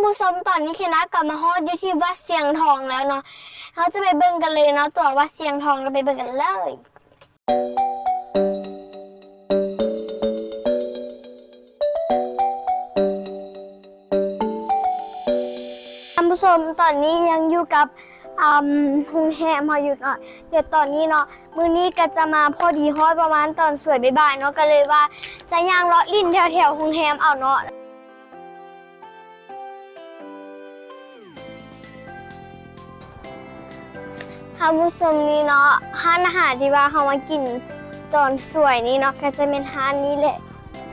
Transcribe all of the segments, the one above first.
ຜູ້ຊົມ ຕອນນີ້ເຄນາກໍມາຮອດຢູ່ທີ່ວັດຊຽງທອງແລ້ວເນາະ. ເຮົາຈະໄປເບິ່ງກັນເລີຍເນາະ ຕົວະວັດຊຽງທອງ ເຮົາໄປເບິ່ງກັນເລີຍ. ທ່ານຜູ້ຊົມ ຕອນນີ້ຍັງຢູ່ກັບ ອາ ໂຮງແຮມເຮົາຢູ່ເນາະ. ດຽວຕອນນີ້ເນາະ ມື້ນີ້ກໍຈະມາພໍດີຮອດປະມານຕອນສວຍບ່າຍໆເນາະ ກໍເລີຍວ່າຈະຍ່າງເລາະຫຼິ້ນແຖວໆໂຮງແຮມເອົາເນາະ. ທ່ານຜູ້ຊົມ ນີ້ເນາະ ຮ້ານອາຫານທີ່ວ່າເຮົາມາກິນຕອນສວຍນີ້ເນາະ ກໍຈະແມ່ນຮ້ານນີ້ແຫຼະ.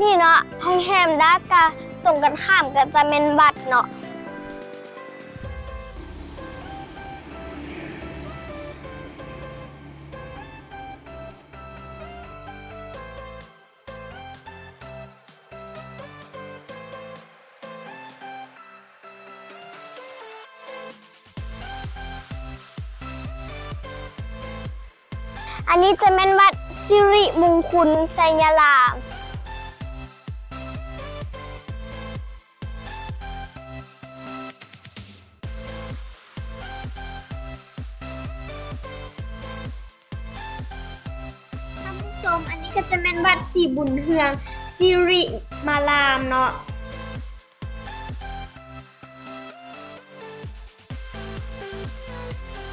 ນີ້ເນາະ ໂຮງແຮມດ້ານກະຕົງກັນຂ້າມກໍຈະແມ່ນວັດເນາະ. ອັນນີ້ຈະແມ່ນວັດສິລິມຸງຄຸນໄຊຍາລາມ. ທ່ານຜູ້ຊົມ ອັນນີ້ກໍຈະແມ່ນວັດສີບຸນເຮືອງສິລິມາລາມເນາະ.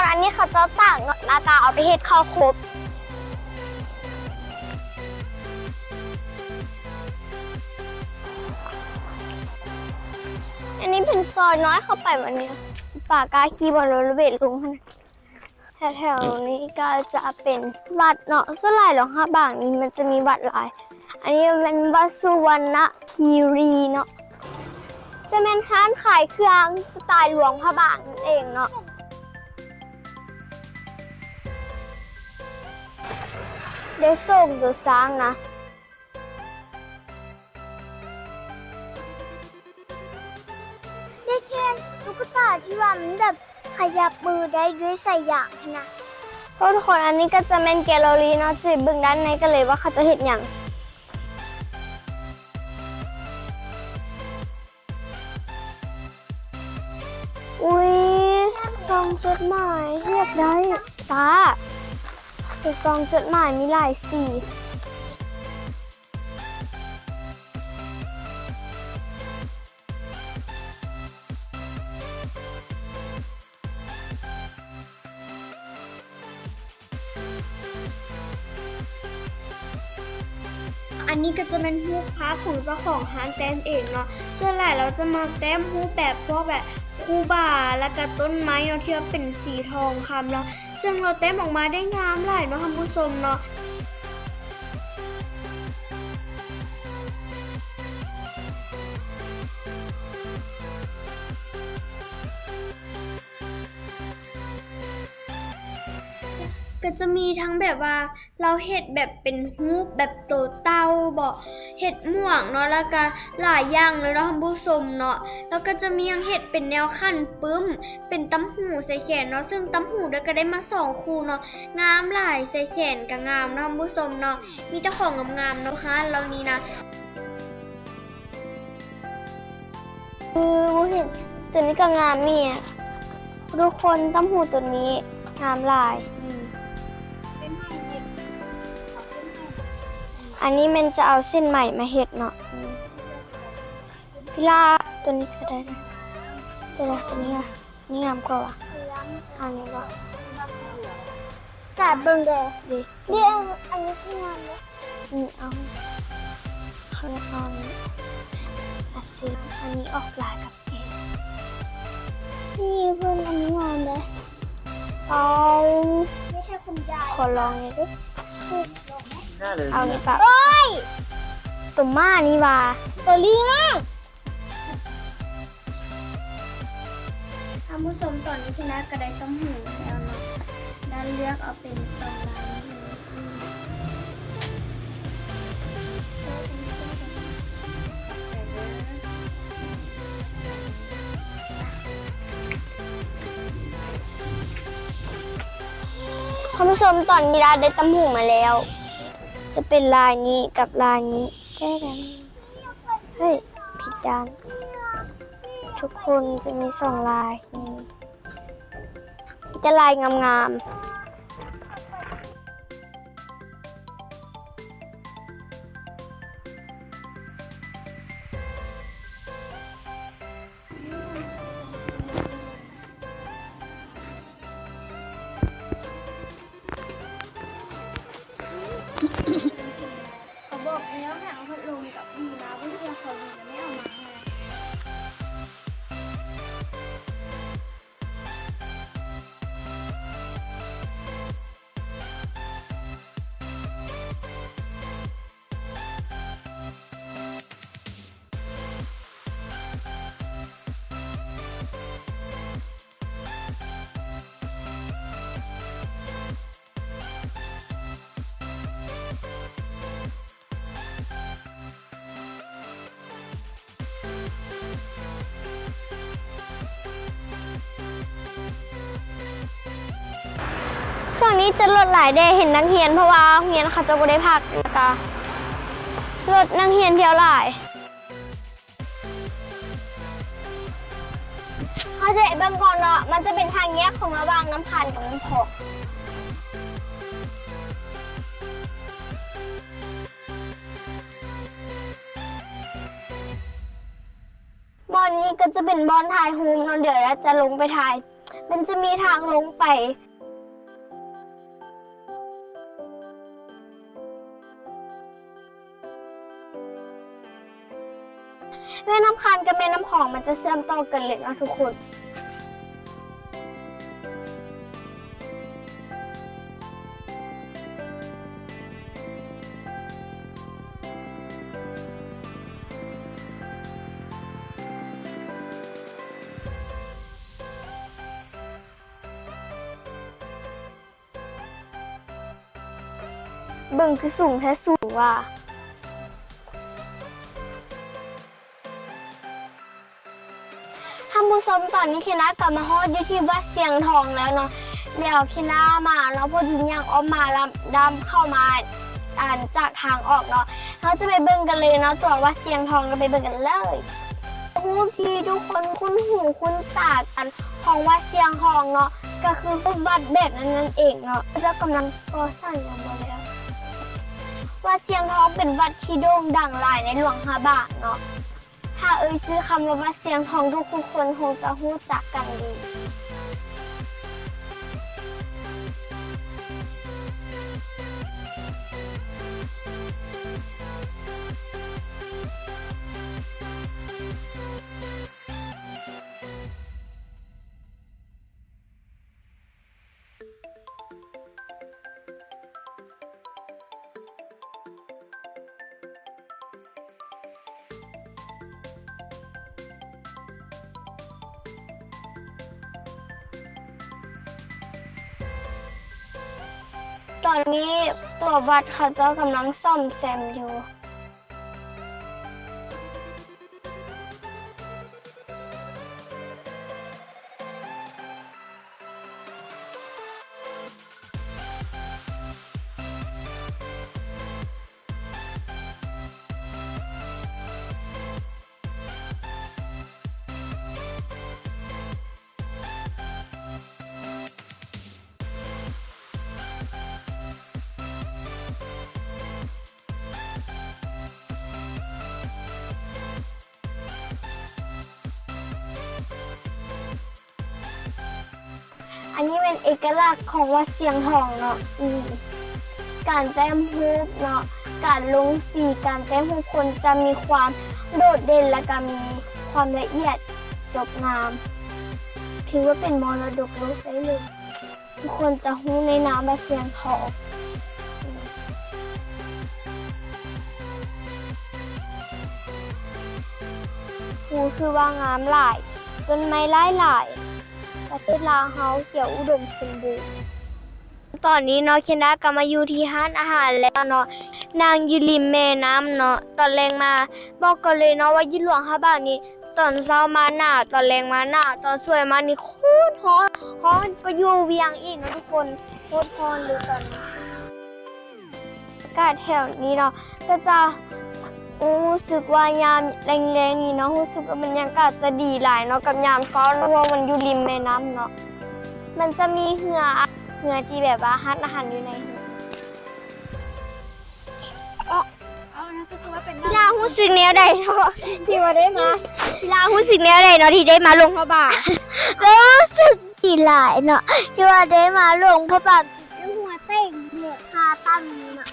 ອັນນີ້ເຂົາເຈົ້າຕາກເນາະ ແລ້ວກໍເອົາໄປເຮັດເຂົ້າຄົບ. ອັນນີ້ເປັນຊອຍນ້ອຍເຂົ້າໄປ ບັດນີ້ປາກ້າຂີ່ບົນໂຣລເບດລົງຫັ້ນ. ແຖວໆນີ້ກໍຈະເປັນວັດເນາະ ສ່ວນຫຼາຍລອງພະບາງນີ້ມັນຈະມີວັດຫຼາຍ. ອັນນີ້ແມ່ນວັດສຸວັນນະຄີຣີເນາະ ຈະແມ່ນຮ້ານຂາຍເຄື່ອງສະໄຕລ໌ຫຼວງພະບາງນັ້ນເອງເນາະ. ໄດ້ໂຊງໂຕຊ້າງນະ. ໄດ້ແຄ່ຕຸກກະຕາທີ່ວ່າມັນແບບຂະຫຍັບມືໄດ້ດ້ວຍສາຍຢາງຫັ້ນນະ. ໂອ້ ທຸກຄົນ ອັນນີ້ກໍຈະແມ່ນແກລເລີຣີເນາະ ຈະໄປເບິ່ງດ້ານໃນກັນເລີຍວ່າເຂົາເຈົ້າເຮັດຫຍັງ. ອຸ້ຍ ຊອງຈົດໝາຍ ຢາກໄດ້ ຕາ ເປັນຊອງຈົດໝາຍມີຫຼາຍສີ. ອັນນີ້ກໍຈະແມ່ນຮູບພາບຂອງເຈົ້າຂອງຮ້ານແຕ້ມເອງເນາະ. ສ່ວນຫຼາຍລາວຈະມັກແຕ້ມຮູບແບບພວກແບບຄູບາ ແລ້ວກະຕົ້ນໄມ້ເນາະ ທີ່ວ່າເປັນສີທອງຄຳເນາະ. ເຊິ່ງລາວແຕ້ມອອກມາໄດ້ງາມຫຼາຍເນາະທ່ານຜູ້ຊົມເນາະ. ກໍຈະມີທັງແບບວ່າລາວເຮັດແບບເປັນຮູບແບບໂຕເຕົ່າບໍ ເຮັດໝວກເນາະ ແລ້ວກະຫຼາຍຢ່າງເລີຍເນາະທ່ານຜູ້ຊົມເນາະ. ແລ້ວກໍຈະມີຫຍັງເຮັດເປັນແນວຂັນປຶ້ມ ເປັນຕ່າງຫູໃສ່ແຂນເນາະ ເຊິ່ງຕ່າງຫູເດີກໍໄດ້ມາສອງຄູ່ເນາະ ງາມຫຼາຍ ໃສ່ແຂນກໍງາມເນາະທ່ານຜູ້ຊົມເນາະ. ມີແຕ່ຂອງງາມໆເນາະ ຮ້ານລາວນີ້ນະ. ເອີ ບໍ່ເຫັນ ໂຕນີ້ກໍງາມແມ່ ທຸກຄົນ ຕ່າງຫູໂຕນີ້ງາມຫຼາຍ. ອືມ ອັນນີ້ແມ່ນຈະເອົາເສັ້ນໄໝມາເຮັດເນາະ. ອືມ ພິລາ ໂຕນີ້ກໍໄດ້ນະ ໂຕລະ ໂຕນີ້ລະ. ນີ້ງາມກວ່າຫວາ? ອັນນີ້ບໍ່? ສາດເບິ່ງເດີ. ເດ ເດ ອັນນີ້ຄືງາມເດ້. ນີ້ເອົາ ເຂົາເອົາອັນນີ້ ອາເຊ ອັນນີ້ອອກລາຍກັບແກ. ນີ້ເພິ່ນ ອັນນີ້ງາມເດ້. ເອົາ ໄມ່ໃຊ່ຄຸນຍາຍ ຂໍລອງໜ່ອຍເດີ້. ເອົານີ້ປະ. ໂອ້ຍ ໂຕໝານີ້ຫວ່າ ໂຕລີງາມ. ທ່ານຜູ້ຊົມ ຕອນນີ້ເຄນາກໍໄດ້ຕ່າງຫູແລ້ວເນາະ ແລ້ວເລືອກເອົາເປັນສອງລາຍນີ້ເລີຍ. ທ່ານຜູ້ຊົມ ຕອນນີ້ລາໄດ້ຕ່າງຫູມາແລ້ວ ຈະເປັນລາຍນີ້ກັບລາຍນີ້. ເຮີ້ຍ ຜິດດ້ານ. ທຸກຄົນ ຈະມີສອງລາຍນີ້ ມີແຕ່ລາຍງາມໆ. ເຂົາບອກແລ້ວໃຫ້ເອົາພັດລົມກັບຫູມາ ເພິ່ນວ່າເຂົາດີນະ ແມ່ເອົາມາໃຫ້. ຊ່ວງນີ້ຈະລົດຫຼາຍແດ່ ເຫັນນັກຮຽນ ເພາະວ່າໂຮງຮຽນເຂົາເຈົ້າບໍ່ໄດ້ພັກ ແລ້ວກະລົດນັກຮຽນທ່ຽວຫຼາຍ. ເຮົາຈະໄປເບິ່ງກ່ອນເນາະ ມັນຈະເປັນທາງແຍກຂອງລະຫວ່າງນ້ຳຄານກັບນ້ຳຂອງ. ບ່ອນນີ້ກໍຈະເປັນບ່ອນຖ່າຍຮູບເນາະ ດຽວລາຈະລົງໄປຖ່າຍ ມັນຈະມີທາງລົງໄປ. ແມ່ນ້ຳຄານກັບແມ່ນ້ຳຂອງມັນຈະເຊື່ອມຕໍ່ກັນເລີຍເນາະທຸກຄົນ. ເບິ່ງຄືສູງແທ້ ສູງວ່າ. ທ່ານຜູ້ຊົມ ຕອນນີ້ເຄນາກໍມາຮອດຢູ່ທີ່ວັດຊຽງທອງແລ້ວເນາະ. ດຽວເຄນາມາເນາະ ພໍດີຍ່າງອ້ອມມາ ລຳດຳເຂົ້າມາ ອັນ ຈາກທາງອອກເນາະ. ເຮົາຈະໄປເບິ່ງກັນເລີຍເນາະ ຕົວວັດຊຽງທອງ ເຮົາໄປເບິ່ງກັນເລີຍ. ຮູບທີ່ທຸກຄົນຄຸ້ນຫູຄຸ້ນຕາກັນຂອງວັດຊຽງທອງເນາະ ກໍຄືຮູບວັດແບບນັ້ນນັ້ນເອງເນາະ. ເຂົາເຈົ້າກຳລັງກໍ່ສ້າງຍັງບໍ່ແລ້ວ. ວັດຊຽງທອງເປັນວັດທີ່ໂດ່ງດັງຫຼາຍໃນຫຼວງພະບາງເນາະ. ຖ້າເອີ່ຍຊື່ຄຳວ່າວັດຊຽງທອງ ທຸກໆຄົນຄົງຈະຮູ້ຈັກກັນດີ. ຕອນນີ້ຕົວວັດເຂົາເຈົ້າກຳລັງສ້ອມແຊມຢູ່. ອັນນີ້ແມ່ນເອກະລັກຂອງວັດຊຽງທອງເນາະ ນີ້ ການແຕ້ມຮູບເນາະ ການລົງສີ ການແຕ້ມຮູບຄົນຈະມີຄວາມໂດດເດັ່ນ ແລະກະມີຄວາມລະອຽດຈົບງາມ ຖືວ່າເປັນມໍລະດົກໂລກໄດ້ເລີຍ. ທຸກຄົນຈະຮູ້ໃນນາມວ່າຊຽງທອງ. ໂອ້ ຄືວ່າງາມຫຼາຍ, ຕົ້ນໄມ້ຫຼາຍໆ. ປະເທດລາວເຮົາຂຽວອຸດົມສົມບູນ. ຕອນນີ້ເນາະ ເຄນດາກໍມາຢູ່ທີ່ຮ້ານອາຫານແລ້ວເນາະ, ນັ່ງຢູ່ລິມແມ່ນ້ຳເນາະ. ຕອນແລງມາ ບອກກ່ອນເລີຍເນາະວ່າຢູ່ຫຼວງພະບາງນີ້ ຕອນເຊົ້າມາໜາວ, ຕອນແລງມາໜາວ, ຕອນສວຍມານີ້ໂຄດຮ້ອນ, ຮ້ອນກວ່າຢູ່ວຽງອີກເນາະທຸກຄົນ, ໂຄດຮ້ອນເລີຍຕອນນີ້. ອາກາດແຖວນີ້ເນາະ ກໍຈະ ໂອ້ ຮູ້ສຶກວ່າຍາມແລງໆນີ້ເນາະ ຮູ້ສຶກວ່າບັນຍາກາດຈະດີຫຼາຍເນາະ ກັບຍາມເຊົ້າເນາະ ເພາະວ່າມັນຢູ່ລິມແມ່ນ້ຳເນາະ ມັນຈະມີເຮືອ ເຮືອທີ່ແບບວ່າຮ້ານອາຫານຢູ່ໃນ ເອີ ເອົາ ເອົາ ຮູ້ສຶກວ່າເປັນ ອີ່ຫຼ້າຮູ້ສຶກແນວໃດເນາະ ທີ່ວ່າໄດ້ມາ ອີ່ຫຼ້າຮູ້ສຶກແນວໃດເນາະ ທີ່ໄດ້ມາຫຼົງພະບາງ? ເອີ ຮູ້ສຶກດີຫຼາຍເນາະ ທີ່ວ່າໄດ້ມາຫຼົງພະບາງ ຫົວເຕັ້ງ ເຫຼືອຄາຕັ້ງເນາະ.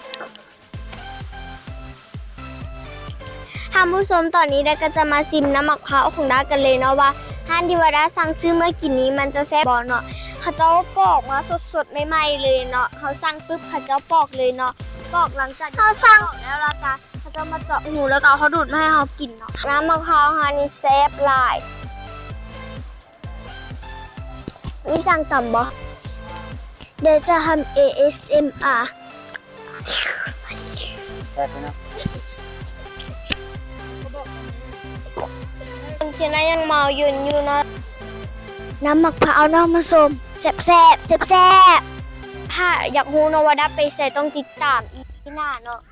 ທ່ານຜູ້ຊົມ ຕອນນີ້ດາກໍຈະມາຊິມນ້ຳໝາກພ້າວຂອງດາກັນເລີຍເນາະ ວ່າຮ້ານທີ່ວ່າດາສັ່ງຊື້ເມື່ອກີ້ນີ້ມັນຈະແຊບບໍ່ເນາະ. ເຂົາເຈົ້າປອກມາສົດໆໃໝ່ໆເລີຍເນາະ ເຮົາສັ່ງປຶບເຂົາເຈົ້າປອກເລີຍເນາະ ປອກຫຼັງຈາກທີ່ເຮົາສັ່ງແລ້ວ ແລ້ວກໍເຂົາເຈົ້າມາເຈາະຮູ ແລ້ວກໍເອົາເຂົ້າດູດມາໃຫ້ເຮົາກິນເນາະ. ນ້ຳໝາກພ້າວເຮົານີ້ແຊບຫຼາຍ. ມີສ້າງຕຳບໍ່? ດຽວຈະທຳ ເອເອສເອັມອາ ແຊບເນາະ ເປັນເຊັ່ນໃດຍັງເມົາຢູ່ຢູ່ເນາະ. ນ້ຳໝາກພ້າວເນາະ ມາຊົມ ແຊບໆ ແຊບໆ. ຖ້າຢາກຮູ້ເນາະວ່າດາໄປໃສ ຕ້ອງຕິດຕາມອີພີໜ້າເນາະ.